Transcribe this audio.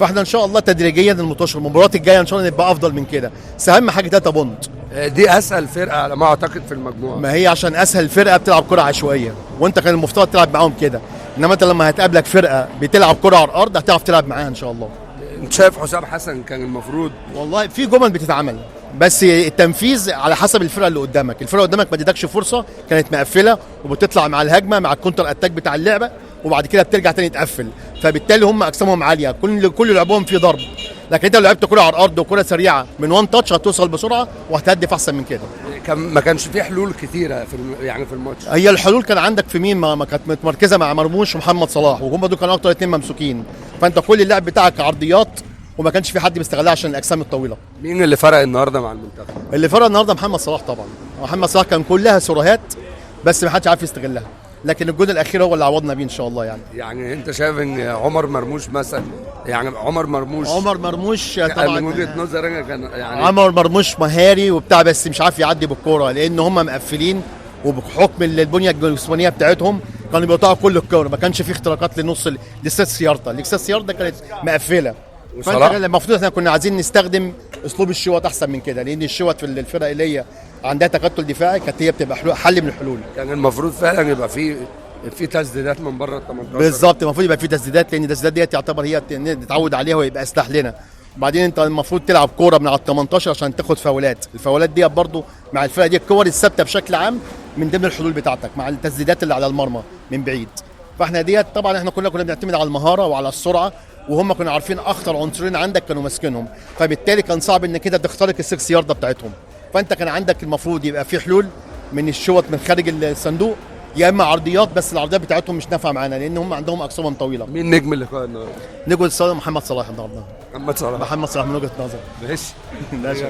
فاحنا ان شاء الله تدريجيا الماتش المباريات الجاية ان شاء الله نبقى افضل من كده، بس اهم حاجة 3 point. دي اسهل فرقه على ما اعتقد في المجموعة. ما هي عشان اسهل فرقه بتلعب كره عشوائية، وانت كان المفترض تلعب معاهم كده، انما انت لما هتقابلك فرقه بتلعب كره على الارض هتعرف تلعب معاها ان شاء الله. انت شايف حسام حسن كان المفروض؟ والله في جمل بتتعمل، بس التنفيذ على حسب الفرقة اللي قدامك. الفرقة قدامك ما ادتكش فرصة، كانت مقفلة وبتطلع مع الهجمة مع ال counter attack بتاع اللعبة، وبعد كده بترجع تاني تقفل، فبالتالي هم اجسامهم عالية، كل لعبهم فيه ضرب. لكن انت لو لعبت كره على الارض وكره سريعة من one touch هتوصل بسرعة وهتهدف احسن من كده. كان ما كانش في حلول كتيرة في يعني في الماتش. هي الحلول كان عندك في مين؟ ما كانت متمركزه مع مرموش ومحمد صلاح، وهم دول كانوا اكتر اتنين ممسوكين، فانت كل اللعب بتاعك عرضيات وما كانش في حد بيستغلها عشان الاجسام الطويلة. مين اللي فرق النهارده مع المنتخب؟ اللي فرق النهارده محمد صلاح طبعا. محمد صلاح كان كلها سيرهات بس ما حدش عارف يستغلها، لكن الجون الاخير هو اللي عوضنا بيه ان شاء الله. يعني يعني انت شايف ان عمر مرموش مثلا، يعني عمر مرموش، عمر مرموش طبعا من وجهه نظري انا كان يعني عمر مرموش مهاري وبتاع، بس مش عارف يعدي بالكورة لان هم مقفلين، وبحكم البنية الجسمانية بتاعتهم كانوا بيقطعوا كل الكورة، ما كانش في اختراقات لنص للست يارده، الست يارده كانت مقفلة. وصلاح؟ فانت المفروض احنا كنا عايزين نستخدم اسلوب الشوط احسن من كده، لان الشوط في الفرق اللي هي عندها تكتل دفاعي كانت هي بتبقى حل من الحلول. كان المفروض فعلا يبقى في تسديدات من بره ال 18. بالظبط، المفروض يبقى في تسديدات، لان التسديدات ديت يعتبر هي نتعود عليها ويبقى سلاح لنا. بعدين انت المفروض تلعب كورة من على ال 18 عشان تاخد فاولات، الفاولات دي برضو مع الفرقة دي الكور الثابتة بشكل عام من ضمن الحلول بتاعتك مع التسديدات اللي على المرمى من بعيد. فاحنا ديت طبعا احنا كنا بنعتمد على المهارة وعلى السرعة، وهم كانوا عارفين اخطر عنصرين عندك كانوا ماسكينهم، فبالتالي كان صعب انك كده تخترق السكس يارده بتاعتهم. فانت كان عندك المفروض يبقى في حلول من الشوط من خارج الصندوق، يا اما عرضيات، بس العرضيات بتاعتهم مش نافعة معانا لان هم عندهم اجسامهم طويلة. مين نجم اللقاء النهارده؟ نجم الصلاح محمد صلاح النهارده. محمد صلاح. محمد صلاح من وجهه نظري. ماشي. ماشي.